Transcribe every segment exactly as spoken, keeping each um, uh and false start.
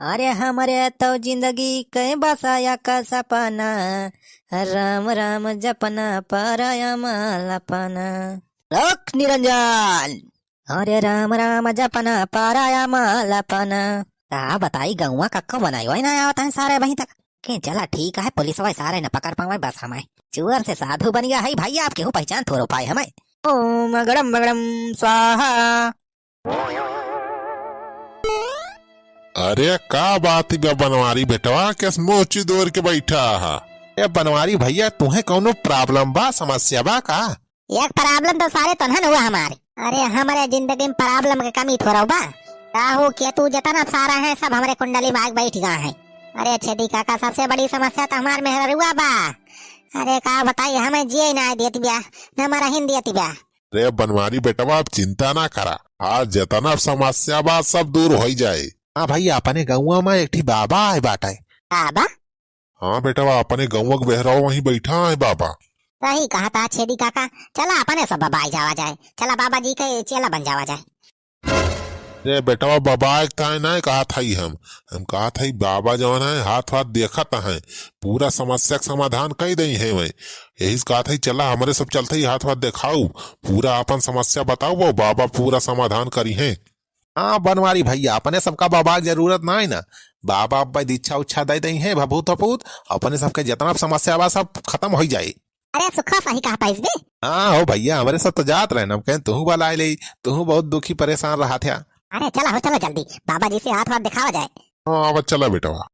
अरे हमरे तो जिंदगी के बसाया का सपना, राम राम जपना पराया मालपना। रोक निरंजन। अरे राम राम जपना पराया मालपना। का बताई, गौवा कक्को बनाई वही ना आवत है सारे वहीं तक। के चला ठीक है, पुलिस वाले सारे न पकड़ पावे बस हमें। चोर से साधु बन गया है भाई, आप केहू पहचान थोड़ो पाए हमें। ओम अगड़म बगड़म स्वाहा। अरे का बात बा बनवारी बेटवा, केस मुँह चिदोर के बैठा हा? ए बनवारी भैया, तुहे कौनो problem बा, समस्या बा का? एक problem तो सारे तोन्हन हुआ हमारे। अरे हमरे जिंदगी में problem के कमी थोड़ा बा। राहु केतु जितना सारा है सब हमरे कुंडली में आके बैठ गया है। अरे छेदी काका, सबसे बड़ी समस्या तो हमार मेहररुआ बा। अरे का बताई, हमें जिए ना देत बिया, न मरहिन देत बिया। रे बनवारी बेटवा, अब चिंता ना करा, आज जितना समस्या बा सब दूर होई जाए। हाँ भाई, अपने गौवा में एक ठी बाबा आए बाटे। बाबा? हाँ बेटवा, अपने गौवा के बहरावा वहीं बैठा है बाबा। सही कहा था छेदी काका, चला अपने सब बाबा आई जावा जाए। चला बाबा जी के चेला बन जावा जाए। रे बेटवा, बाबा एक थाई ना कहा था ही हम, हम कहा था ही बाबा जौन है हाथ वाथ देखत है, पूरा समस्या के समाधान कई दई है वहीं। यही से कहा था ही चला हमरे सब चलते ही हाथ वाथ देखाऊ, पूरा अपन समस्या बताऊ, वो बाबा पूरा समाधान करी है। हाँ बनवारी भैया, अपने सबका बाबा के जरूरत ना है ना, बाबा अब दीक्षा उच्छा दे दई है, भभूत अपूत, अपने सबके जितना समस्या बा सब खत्म हो जाए। अरे सुखा सही कहा था इस बे। हाँ हो भैया, हमरे सब तो जात रहे, हम कहें तुहू बलाए ले, तुहू बहुत दुखी परेशान रहा था। अरे चला हो, चला जल्दी बाबा जी से हाथ वाथ दिखावा जाए। हाँ अब चला बेटवा।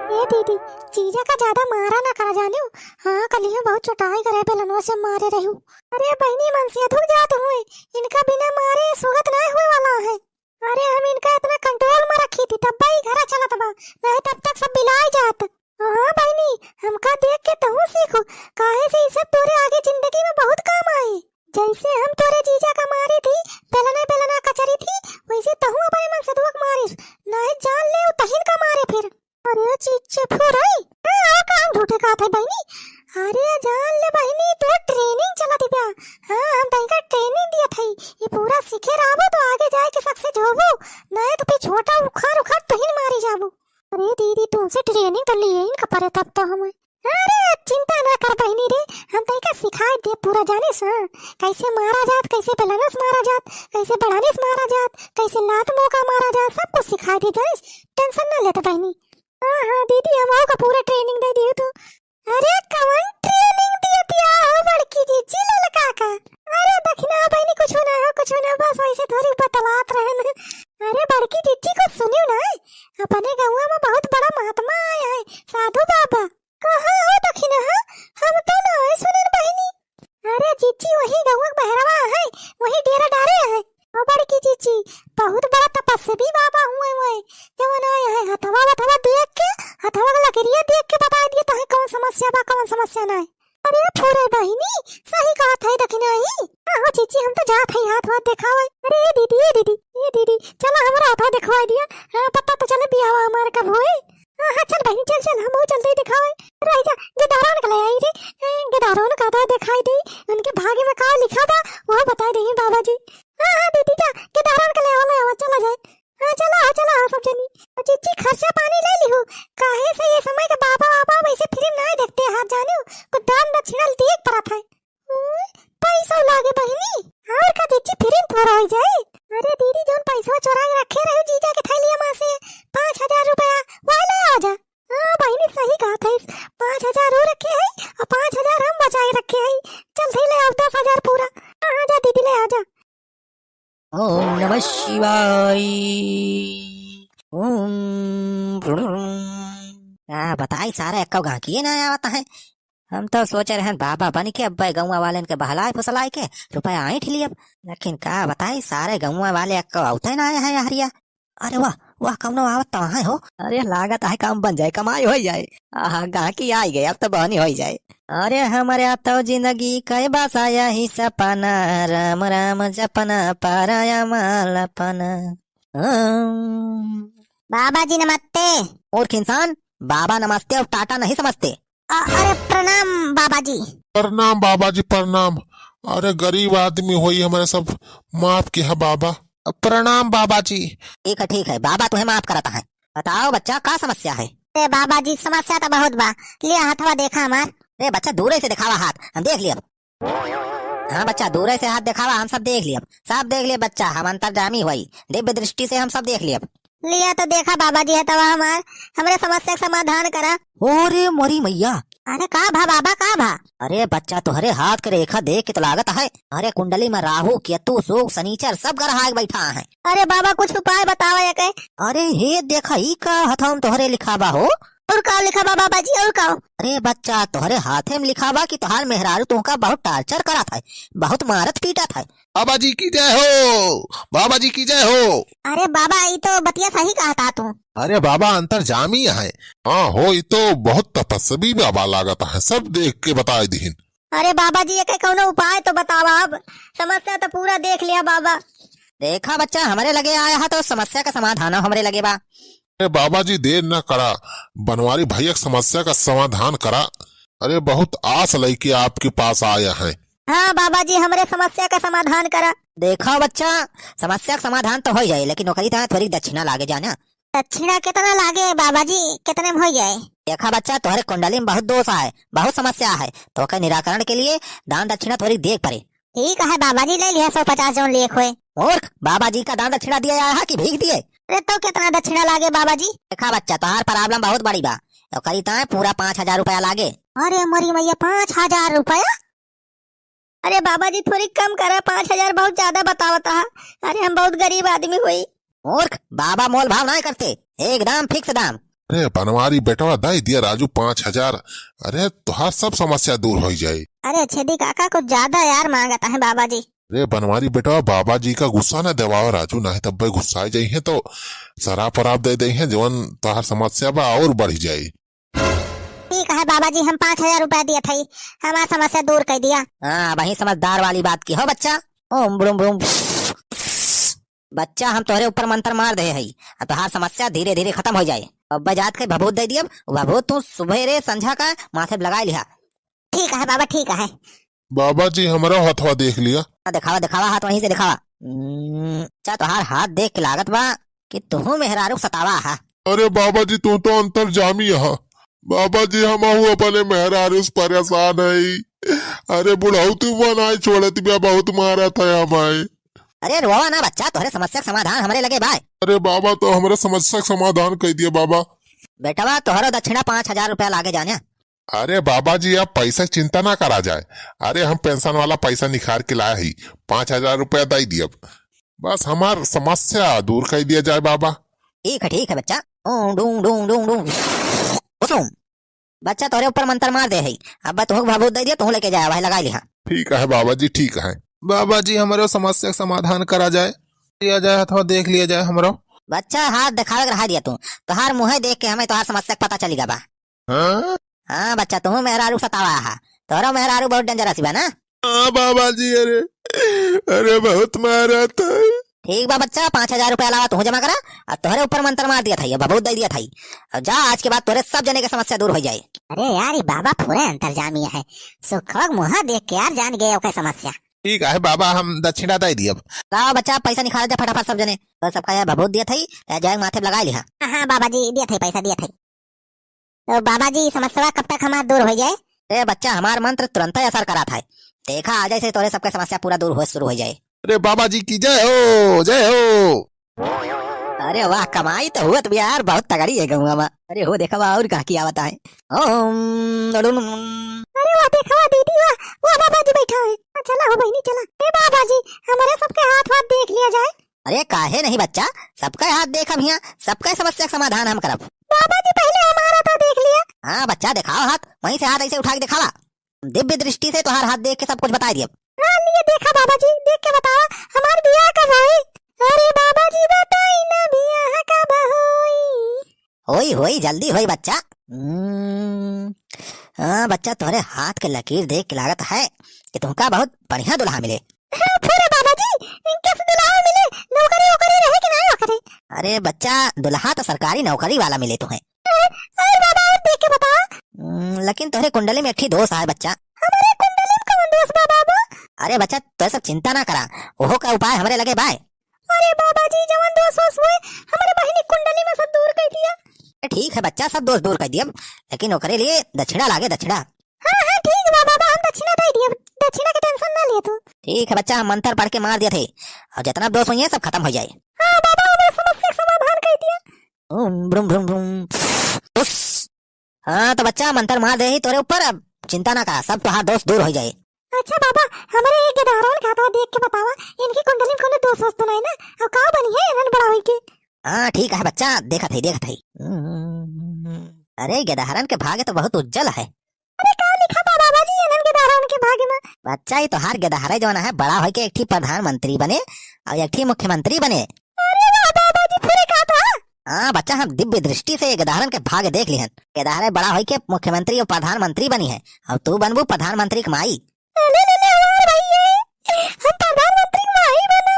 ए दीदी, जीजा का ज्यादा मारा ना करा जानियो। हाँ, कलियो बहुत चोटाई करे बेलनवा से मारे रहू। अरे बहिनी, मनसेधू जात हुए, इनका बिना मारे सुगत ना हुए वाला है। अरे हम इनका इतना control में रखी थी, तब भाई घरा चलत बा, नहीं तब तक सब बिलाई जात। हाँ बहिनी, हमका देख के तहू सीखो, काहे से ई सब तोरे आगे जिंदगी में बहुत काम आई। जैसे हम तोरे जीजा का मारी थी, बेलना बेलना कचरी थी, वैसे तहू अपने मनसेधुआ का मारिस, नहीं जान ले तहिन का मारे फिर। अरे चिच्चे फुरई, हाँ, आओ काम झूठे का थे बहिनी। अरे जान ले बहिनी, तो training चलत बा। हाँ, हम तनिका training दिया थई। ये पूरा सीखे रहबो तो आगे जाए के success होबो, नहीं तो फिर छोटा उखाड़ उखाड़ तहिन मारी जाबो। अरे दीदी, तुमसे training तो लिए इनका परे तब तो हम। अरे चिंता ना कर बहिनी रे, हम तनिका सिखाए दे पूरा जाने से, कैसे मारा जात, कैसे बेलनस मारा जात, कैसे बढ़ानिस मारा जात, कैसे लात मुका मारा जात, सब कुछ सिखाए दे जानिस, tension ना लेते बहिनी। हाँ, हाँ, दीदी, हम आओ का पूरा training दे दियो तो। अरे, कवन training दिया दिया हो बड़की जीजी ललका का? अरे, दखिना बहिनी, कुछ ना हो, कुछ ना, बस वैसे थोड़ी बतलात रहन। अरे, बड़की जीजी, कुछ सुनियो ना, अपने गौवा में बहुत बड़ा महात्मा आया है, साधु बाबा। कहाँ हो दखिना, हाँ? हम तो ना आए सुनिन बहिनी। अरे जीजी, वही गौवा के बहरवा है, वही डेरा डारे है। ओ बड़की जीजी, बहुत बड़ा तपस्वी बाबा हुए हुए, जवन आए हैं हथवा वथवा देख के, हथवा के लकीरिया देख के बताए दिए तहे कौन समस्या बा, कौन समस्या ना है। अरे फुरे बहिनी, सही कहत है दखिना ही। हाँ हो जीजी, हम तो जात है हाथ वाथ देखावे। अरे ए दीदी, ए दीदी, ए दीदी, चला हमरा हाथवा देखवाए दिया। हाँ, पता तो चले बियाहवा हमार कब होए। हाँ, हाँ, चल बहिनी, चल, चल, हमहू चलते ही देखावे। रह जा, गेदारवन के ले आई रे। ए, गेदारवन का तो देखाई दे, उनके भाग्य में का लिखा बा, वह बताई दे बाबा जी। हाँ, हाँ, दीदी जा, गेदारवन के ले आवा, ले आवा, चला जाए। हाँ, चला, हाँ, चला, हाँ, सब जनी। और जीजी, खर्चा पानी ले लिहो, काहे से ये समय के बाबा, बाबा वैसे फिल्म ना देखते हाथ जाने, कुछ दान दक्षिणा दिए के परत है। ओए, पैसा लागे बहिनी, और का जीजी फिरिन थोड़ा हो जाए। अरे दीदी, जौन पैसा चोरा के रखे रहे जीजा के थैलिया में से, पाँच हजार रुपया, वह ले आ जा। हाँ बहिनी, सही कहा था, पाँच हजार वो रखे है और पाँच हजार हम बचाए रखे है। चल दे ले आओ दस हजार पूरा। हाँ, हाँ, जा दीदी, ले आ जा। ओम नमः शिवाय। ओम। का बताई, सारे एक्को गाहकिए ना आवत है। हम तो सोचे रहन बाबा बन के अब्बे गौवा वालेन के बहलाए फुसलाए के रुपया ऐंठ लियब, लेकिन का बताई, सारे गौवा वाले एक्को आवते ना आए हैं हरिया। अरे वाह, वाह, कौनो आवत तो है हो। अरे लागत है काम बन जाए, कमाई हो जाए। आहा, गाहकी आई गए, अब तो बहनी हो जाए। अरे हमरे तो जिंदगी कई बसाया ही सपना, राम राम जपना, पाराया मालपना। ओम। बाबा जी नमस्ते। मूर्ख इंसान, बाबा नमस्ते और टाटा नहीं समझते। अ-, अरे प्रणाम बाबा जी। प्रणाम बाबा जी, प्रणाम। अरे गरीब आदमी होई, हमरे सब माफ किहा बाबा। प्रणाम बाबा जी। ठीक है, ठीक है, बाबा तुहे माफ करत है। बताओ बच्चा, का समस्या है? अरे बाबा जी, समस्या तो बहुत बा। लिया हथवा देखा हमार। अरे बच्चा, दूरे से दिखावा हाथ, हम देख लियब। हाँ बच्चा, दूरे से हाथ दिखावा, हम सब देख लियब, सब देख लियब बच्चा, हम अंतर्जामी होई, दिव्य दृष्टि से हम सब देख लियब। लिया तो देखा बाबा जी हथवा हमार, हमरे समस्या के समाधान करा। अरे मोरी मैया। अरे का भा बाबा, का भा? अरे बच्चा, तोहरे हाथ के रेखा देख के तो लागत है, अरे कुंडली में राहु, केतु, शुक, शनिचर सब ग्रह आके बैठा है। अरे बाबा, कुछ उपाय बतावा एके। अरे हे देखा, ई का हथवा में तोहरे लिखा बा हो? और का लिखा बा बाबा जी, और का? अरे बच्चा, तोहरे हाथे में लिखा बा कि तोहार मेहरारू तुमका बहुत torture करत है, बहुत मारत पीटत है। बाबा जी की जय हो, बाबा जी की जय हो। अरे बाबा, ई तो बतिया सही कहता तू। अरे बाबा, अंतर्जामी है। हाँ हो, ई तो बहुत तपस्वी बाबा लागत है, सब देख के बताए दिहिन। अरे बाबा जी, एके कौनो उपाय तो बतावा, अब समस्या तो पूरा देख लिया बाबा। देखा बच्चा, हमरे लगे आया है तो समस्या का समाधान हमरे लगे बा। अरे बाबा जी, देर न करा, बनवारी भैया के समस्या का समाधान करा। अरे बहुत आस लइके आपके पास आया है। हाँ बाबा जी, हमरे समस्या का समाधान करा। देखा बच्चा, समस्या का समाधान तो हो जाए, लेकिन ओकरी तरह थोड़ी दक्षिणा लागे जाना। दक्षिणा कितना लागे बाबा जी, कितने में हो जाए? देखा बच्चा, तोहरे कुंडली में बहुत दोष आए, बहुत समस्या है, तो ओकर निराकरण के लिए दान दक्षिणा थोड़ी देख पड़े। ठीक है बाबा जी, ले लिया सौ पचास जौन लेख होए। मूर्ख, बाबा जी का दान दक्षिणा दिया आया है कि भीख दिए? अरे तो कितना दक्षिणा लागे बाबा जी? देखा बच्चा, तोहार problem बहुत बड़ी बा, ओकरी ताए पूरा पाँच हजार रुपया लागे। अरे मोरी मैया, पाँच हजार रुपया? अरे बाबा जी, थोड़ी कम करा, पाँच हजार बहुत ज्यादा बतावत है। अरे हम बहुत गरीब आदमी होई। मूर्ख, बाबा मोल भाव नाहीं करते, एकदम fix दाम। अरे बनवारी बेटवा, दे दिया राजू पाँच हजार। अरे तोहार सब समस्या दूर हो जाई। अरे छेदी काका, कुछ ज्यादा यार मांगत है बाबा जी। अरे बनवारी बेटवा, बाबा जी का गुस्सा न देवाओ राजू, नाहीं तब्बे गुस्सा जाई है तो शराब वराब दे दे है, जवन तोहार समस्या बा और बढ़ जाई। ठीक है बाबा जी, हम पाँच हजार रुपया दिया था, हमार समस्या दूर कर दिया। हाँ, वही समझदार वाली बात की हो बच्चा। ओम ब्रूम ब्रूम। बच्चा, हम तोहरे ऊपर मंत्र मार दे हई, अब तोहार समस्या धीरे धीरे खत्म हो जाए। अब जात के भभूत दे दियब, वो भभूत तू सुबेरे संझा का माथे पे लगाए लिहा। ठीक है बाबा, ठीक है। बाबा जी, हमरो हथवा देख लिया। हाँ, दिखावा, दिखावा हाथ, वहीं से दिखावा। हम्म, अच्छा, तोहार हाथ देख के लागत बा कि तुहू मेहरारू सतावा हा। अरे बाबा जी, तू तो अंतर्जामी हा। बाबा जी, हमहू अपने मेहरारू से परेशान हई। अरे बुढ़ऊ तू बनाए छोड़त बिया, बहुत मारत है हमारे। अरे रोवा ना बच्चा, तोहरे समस्या के समाधान हमरे लगे बाय। अरे बाबा, तो हमरे समस्या के समाधान कर दिया बाबा। बेटवा, तोहरो दक्षिणा पाँच हजार रुपया लागे जाने। अरे बाबा जी, आप पैसा की चिंता ना करा जाए। अरे हम पेंशन वाला पैसा निकाल के लाए ही, पाँच हजार रुपया दे दियब। बस हमार समस्या दूर कर दिया जाए बाबा। ठीक है, ठीक है बच्चा। ओम डूम डूम डूम डूम। कुसुम। बच्चा, तोहरे ऊपर मंत्र मार दे है। अब तुहू भभूत दे दिया, तुहू लेके जाए, वही लगा लिहा। ठीक है बाबा जी, ठीक है। बाबा जी, हमरो समस्या का समाधान करा जाए, दिया जाए अथवा देख लिया जाए हमरो। बच्चा, हाथ दिखावे के रहा दिया तू, तोहार मुँह देख के हमें तोहार समस्या का पता चली गा बा। हाँ? हाँ बच्चा, तुहू मेहरारू सतावा हा, तोहरो मेहरारू बहुत dangerous बा ना? हाँ बाबा जी, अरे, अरे बहुत मारत है। ठीक बा बच्चा, पाँच हजार रुपया अलावा तुहू जमा करा, और तोहरे ऊपर मंत्र मार दिया था, भभूत दे दिया था, और जा, आज के बाद तोहरे सब जने के समस्या दूर हो जाए। अरे यार, ये बाबा पूरे अंतर्जामी है, सुखवा के मुँह देख के यार जान गए ओकर समस्या। ठीक है बाबा, हम दक्षिणा दे दियब। लाओ बच्चा, पैसा निकाल जा फटाफट सब जने, तो सबका यह भभूत दिया था, जाए माथे पे लगा लिहा। हाँ बाबा जी, दिया था, पैसा दिया था। तो बाबा जी, समस्या कब तक हमार दूर हो जाए? ए बच्चा, हमार मंत्र तुरंत ही असर करा था। देखा, आज से तोरे सबके समस्या पूरा दूर हो शुरू हो जाए। अरे बाबा जी की जय हो, जय हो। अरे वाह, कमाई तो हुआ तुम यार, बहुत तगड़ी है गौवा में। अरे हो देखा वाह, और का किया बताए। ओम नडुम। अरे वाह देखा वाह दीदी वाह, वाह बाबा जी बैठा है। हाँ, चला हो बहनी चला। ए बाबा जी, हमारे सबके हाथ वाथ देख लिया जाए। अरे काहे नहीं बच्चा, सबका हाथ देखब हियाँ, सबका समस्या का समाधान हम करब। बाबा जी पहले हमारा तो देख लिया। हाँ बच्चा, दिखाओ हाथ, वहीं से हाथ ऐसे उठा के दिखावा। दिव्य दृष्टि से तोहार हाथ देख के सब कुछ बताई दियब। हाँ लिए देखा बाबा जी, देख के बतावा हमार बियाह कब होई? अरे बाबा जी बताई ना बियाह कब होई? होई, होई, जल्दी होई बच्चा। हम्म, हाँ बच्चा, तोहरे हाथ के लकीर देख के लागत है कि तुमका बहुत बढ़िया दुल्हा मिले। हाँ, फुरे बाबा जी, कैसे दुल्हा मिले? नौकरी वोकरी रहे कि नहीं ओकरे? अरे बच्चा, दुल्हा तो सरकारी नौकरी वाला मिले तुम्हें। अरे, अरे बाबा, और देख के बताओ। हम्म, लेकिन तोहरे कुंडली में एक ठी दोष है बच्चा। हमारे कुंडली में कौन दोष बा बाबा? अरे बच्चा, तो सब चिंता ना करा, ओहो का उपाय हमरे लगे बाय। अरे बाबा जी, जवन दोष वोष हुए, हमरे बहिनी कुंडली में सब दूर कर दिया। ठीक है बच्चा, सब दोष दूर कर दियब, लेकिन ओकरे लिए दक्षिणा लागे, दक्षिणा। हाँ, हाँ, ठीक बा बाबा, हम दक्षिणा दे दियब, दक्षिणा के tension ना लिए तू। ठीक है बच्चा, हम मंत्र पढ़ के मार दियत है, और जितना दोष होइहैं सब खतम होइ जाए। हाँ बाबा, हमरे समस्या के समाधान कर दिया। ओम ब्रुम ब्रुम ब्रुम। उस। हाँ तो बच्चा, मंत्र मार देही तोरे ऊपर, अब चिंता ना करा, सब तोहार दोष दूर होइ जाए। अच्छा बाबा, हमरे ये गेदहरवन के हथवा देख के बतावा, इनकी कुंडली में कोनो दोष वोष तो नहीं ना? और का बनिहैं इन्हन बड़ा होई के? हाँ ठीक है बच्चा, देखत है, देखत है। अरे गेदहरन के भाग्य तो बहुत उज्जवल है। अरे का लिखा बा बाबा जी इन्हन गेदहरन के भाग्य में? बच्चा, ये तोहार गेदहरे जौन है, बड़ा होई के एक ठी प्रधानमंत्री बने और एक ठी मुख्यमंत्री बने। अरे वाह बाबा जी, फिर का था? हाँ बच्चा, हम दिव्य दृष्टि से ये गेदहरन के भाग्य देख लिहन। गेदहरे बड़ा होई के मुख्यमंत्री और प्रधानमंत्री बनिहैं, और तू बनबू प्रधानमंत्री के माई। अरे ले ले, हमार भैया, हम प्रधानमंत्री के माई बनो।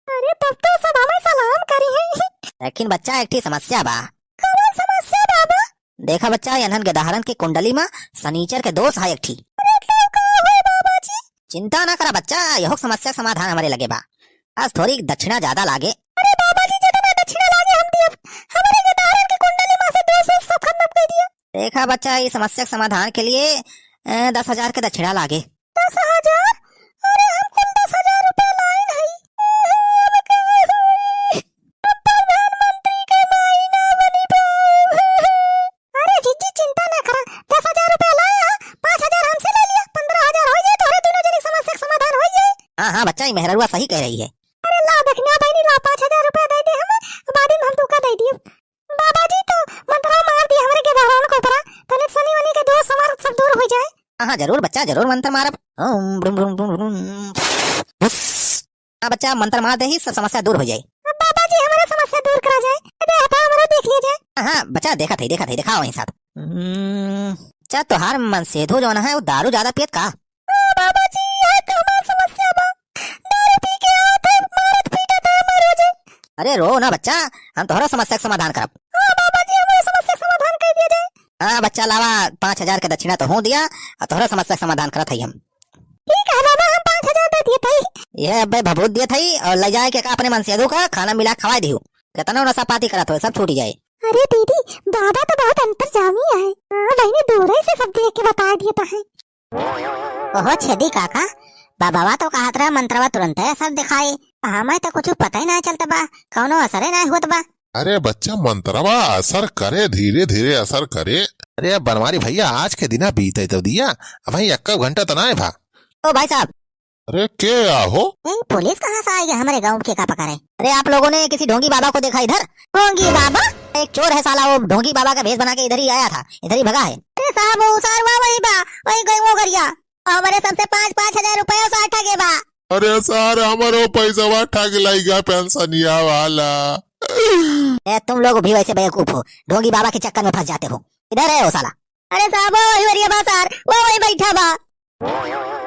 अरे तब तो सब हमें सलाम करिहैं। लेकिन बच्चा, एक ठी समस्या बा। कौन समस्या बाबा? देखा बच्चा, इन्हन गेदहरन के कुंडली में शनिचर के दोष है एक ठी। अरे तो का होई बाबा जी? चिंता ना करा बच्चा, यहो समस्या के समाधान हमरे लगे बा। बस थोड़ी दक्षिणा ज्यादा लागे। अरे बाबा जी, जितना दक्षिणा लागे हम दियब। हमरे गेदहरन के कुंडली में से दोष वोष सब खत्म कर दिया। देखा बच्चा, इस समस्या के समाधान के लिए, अ, दस हजार के दक्षिणा लागे। दस हजार? अरे हम कुल दस हजार रुपया लाइन हई। अब का होई? अब प्रधानमंत्री के माई ना बनी पाऊब। अरे जीजी, चिंता ना करा, दस हजार रुपया लाए हा, पाँच हजार हमसे ले लिया, पन्द्रह हजार होइ जाए, तोहरे दुनो जने समस्या के समाधान होइ जाए। हाँ, हाँ बच्चा, ये मेहररुआ सही कह रही है। अरे ला दक्षिणा बहिनी, ला पाँच हजार रुपया दे दे हमें, बाद में हम तुका दे दिए। बाबा जी तो मंत्रा मार दिया हमरे गेदहरन के ऊपरा, तने शनि वनि के दोष हमार सब दूर होइ जाए। हाँ, हाँ, जरूर बच्चा, जरूर मंत्र मारब। ओम ब्रुम ब्रुम ब्रुम ब्रुम। हुस। हाँ बच्चा, मंत्र मार देही, सब समस्या दूर होइ जाए। अब बाबा जी हमारा समस्या दूर करा जाए, अरे हटा हमारा देख लिया जाए। हाँ, हाँ बच्चा, देखत है, देखत है, देखावा वहीं साथ। हम्म, अच्छा तोहार मनसेधु जौन है, वो दारू ज्यादा पियत का? ओ बाबा जी, यह तो हमार समस्या बा। दारू पी के आवत है, मारत पीटत है, हमार हो जाए। अरे रो ना बच्चा, हम तोहरा समस्या के समाधान करब। हाँ बाबा जी, हमारे समस्या के समाधान कर दिया जाए। हाँ बच्चा, लावा, पाँच हजार के दक्षिणा तोहू दिया, और तोहरा समस्या के समाधान करत हई हम। ठीक है बाबा, हम पाँच हजार दे दिए थई। ये अबे भभूत दिए थई, और ले जाए के का अपने मनसेधु का खाना मिला खवाए दिहू। कितना नशा पाती करत हो, सब छूटी जाए। अरे दीदी, बाबा तो बहुत अंतर्जामी है। हाँ बहिनी, दूरे से सब देख के बता दिए तो है। ओहो छेदी काका, बाबावा तो कहत रहा मंत्रवा तुरंते असर दिखाई, हमें तो कुछ पता ही नहीं चलत बा, कौनो असरे नहीं होत बा। अरे बच्चा, मंत्रवा असर करे, धीरे धीरे असर करे। अरे अब बनवारी भैया, आज के दिना बीते तो दिया, अबहीं एक्का घंटा तो ना भा। ओ भाई साहब। अरे के आहो? ए, पुलिस कहाँ से आएगी हमरे गाँव के का पकड़े? अरे आप लोगों ने किसी ढोंगी बाबा को देखा इधर? ढोंगी बाबा? एक चोर है साला, वो ढोंगी बाबा का भेष बना के इधर ही आया था, इधर ही भगा है। अरे साहब, वो सार वहाँ वही बा, वही गई वो गरिया। हमरे सबसे पाँच, पाँच हजार रुपया उसार ठगे बा। अरे सार, हमरो पैसवा ठग लइगा पेंशनिया वाला। ए, तुम लोग भी वैसे बेवकूफ हो, ढोंगी बाबा के चक्कर में फंस जाते हो। इधर है वो साला। अरे साहब, वो वही गरिया बा सार, वो वही बैठा बा।